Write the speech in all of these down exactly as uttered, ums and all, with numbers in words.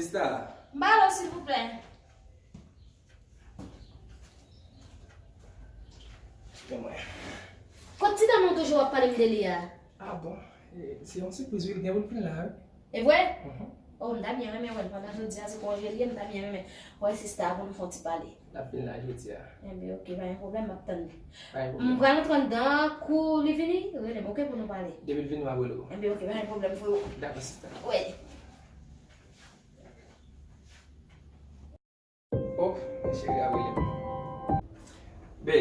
Sista. M ba l, silvouplè. Men mwen. Kot ti dam ou toujou ap pale m de li a? Ah bon. E, se yon sipriz wi, l gen pou l vin la wi. E vre? Mhm. Oh, m ta byen renmen wè l pandan jodi a, se konje li ye, m ta byen renmen wè sista a pou nou fè yon ti pale. L ap vin la jodi a. Enben, oke, pa gen pwoblèm, m ap tann li. Pa gen pwoblèm. M pral antre anndan, kou li vini, rele m, oke, pou nou pale. Depi l vini, m ap rele w. Enben, oke, pa gen pwoblèm, freo. Dakò, sista. Wi. Oh, men cheri a rele m. Babe,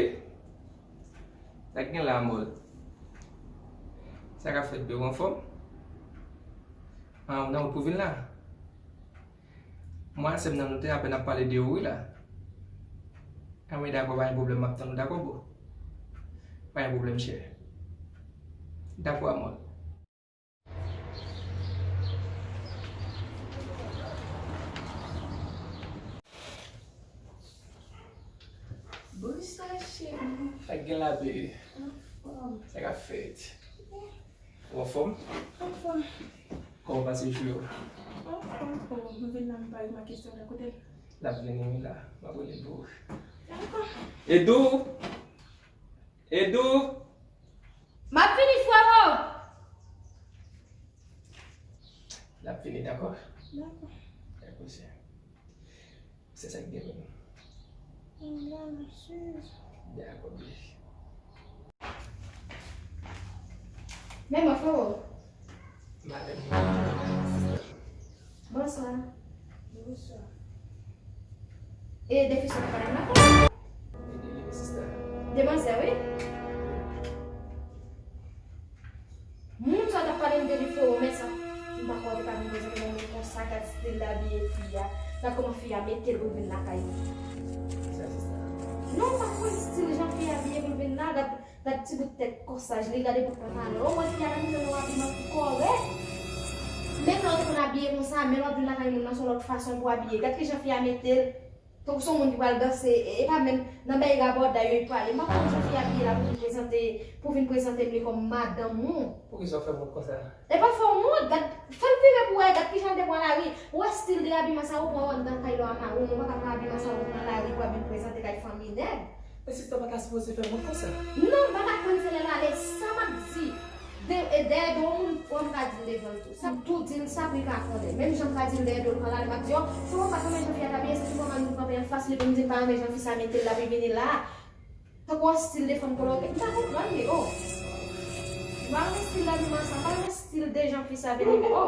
sa k gen la, Amòl? Sa k ap fèt, babe, ou anfòm? Ah, ou nan wout pou vin la? Mwen ak sè m nan, nou te apèn ap pale de ou wi la. Anben, dakò, pa gen pwoblèm, m ap tann ou, dakò, boo? Pa gen pwoblèm, cheri. Dakò, Amòl. Bonswa, cheri. Sa k gen la, baby? Anfòm. Sa k ap fèt? Ou anfòm? Anfòm. Kòman w pase jou yo? Anfòm. Oh, m vin la, m pa remake sè w la, kote l? L ap vini wi la. M ap rele l pou ou. Dakò. Edou! Edou! M ap vini, freo! L ap vini, dakò? Dakò. Dakò, chè. Se sa k gen menm. M la, m ap swiv. Dakò, baby. Men mwen, freo. Madanm. Bonswa. Bonswa. E de fi sa w ap pale m la? E de li wi, sista. Demanzè, wi. Moun sa w t ap pale m de li, freo, men sa. M pa kwè w te ka vin prezante yon moun konsa, gad stil l abiye fi a. Gad kòman fi a mete l pou l vin lakay li. Sa, sista. Non, m pa konn stil jan fi a abiye pou l vin la, gad. Gad ti bout tèt kòsaj li, gade bout pantalon. Ou wè fi a pa gen yon abiman ki kòrèk. Menm lè w te konn abiye konsa, men lè w ap vin lakay moun nan, se yon lòt fason pou w abiye. Gad kijan fi a mete l. Tankou se yon moun ki pral danse, e, e pa menm nan bèy rabòday yo li prale. M pa konn kijan fi a abiye la pou vin prezante, pou vin prezante m li kòm madanm ou. Poukisa w fè m wont konsa? E pa fè w wont, gad, fè l vire pou w wè, gad kijan l te pran lari. Ou wè stil de abiman sa ou pran w anndan kay la w a mari w, men w pa ka pran abiman sa ou pran nan lari pou w ap vin prezante kay fanmi nèg. Men sista, w pa ta sipoze fè m wont konsa. Non, m pa ka tann se lè l ale. Sa m ap di, de, e dèyè do w, moun, fò m ka di l devan l tou. Sa m tou di l sa pou l ka konnen. Menm jan m ka di l dèyè do l, l pral ale, m ap di, o, fò w pa konn jan fi a t abiye, se tou kòman nou kanpe anfas li pou m di m pa renmen jan fi sa mete l la pou l vini la. Tankou yon stil de fanm koloke. M pa konprann li, o. M pa renmen stil labiman sa, m pa renmen stil de jan fi sa vini, o.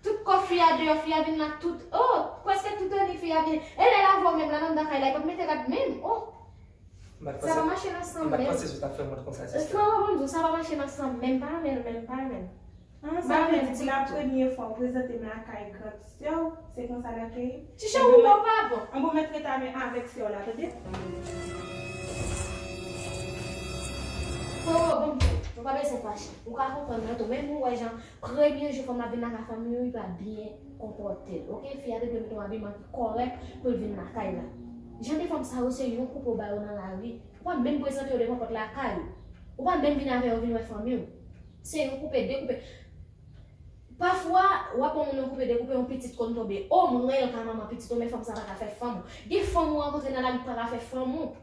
Tout kò fi a deyò, fi a vin la tout, o, prèske tout annik fi a vini. E lè l avè w menm la nan anndan kay la, li p ap mete rad menm, o. Sa pa mache nan san m menm. M pa t panse si w t ap fè m wont konsa, sista. Freo, ban m di w, sa pa mache nan san m menm, m pa renmen l menm, m pa renmen l. Ah, sa vle di pou la premye fwa w prezante m lakay grann sè w, se konsa l akeyi? Ti cheri, ou pa bon. Anben, ou mèt rete avèk sè w la, tande? Freo, ban m di w, ou pa bezwen fache. Ou ka konprann mwen tou, menm ou wè jan premye jou fanm nan vin lakay fanmi w, li pa byen konpòte l, oke? Fi a te dwe mete yon abiman ki kòrèk pou l vin lakay la. Jan de fanm sa yo, se yon koupe w ba yo nan lari. Ou pa menm prezante yo devan pòt lakay ou. Ou pa menm vin avè yo vin wè fanmi w. Se yon koupe, dekoupe. Pafwa, w ap wè moun nan koupe dekoupe, yon pitit konn tonbe. O, mwen l ka manman pitit ou, men fanm sa pa ka fè fanm ou. Gen fanm ou rankontre nan lari ki pa ka fè fanm ou.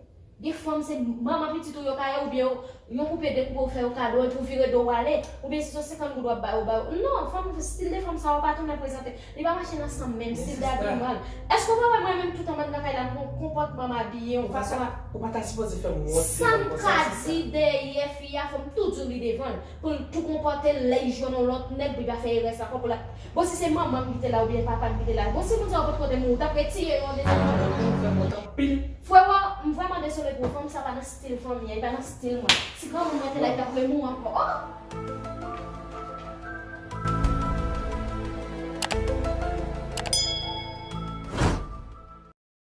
Gen fanm se manman pitit ou yo ka ye, oubyen yo, yon koupe dekoupe ou fè yo kado, epi w vire do w ale. Oubyen si se yon senkant goud w ap ba yo, ba yo. Non, fanm, stil de fanm sa yo pa tounen prezante. Li pa mache nan san m menm, stil de abiman l. Èske w pa wè mwen menm toutan m anndan kay la, m gon konpòtman m abiye yon fason. Ou pa ta sipoze fè m wont devan l konsa, sista. Sa m ka di dèyè fi a, fò m tou di w li devan l. Pou l tou konpòte l, lè l jwenn yon lòt nèg, pou l pa fè erè sa ankò, pou l ap, bon, si se manman m ki te la oubyen papa m ki te la, bon, si moun sa yo pa t konte mouri, ou t ap retire yo an dezyèm manman. Ou fè m wont anpil. Freo, m vrèman dezole pou ou, fanm sa pa nan stil fanmi an, li pa nan stil mwen. Si granmoun mwen te la, li t ap remouri ankò. Oh!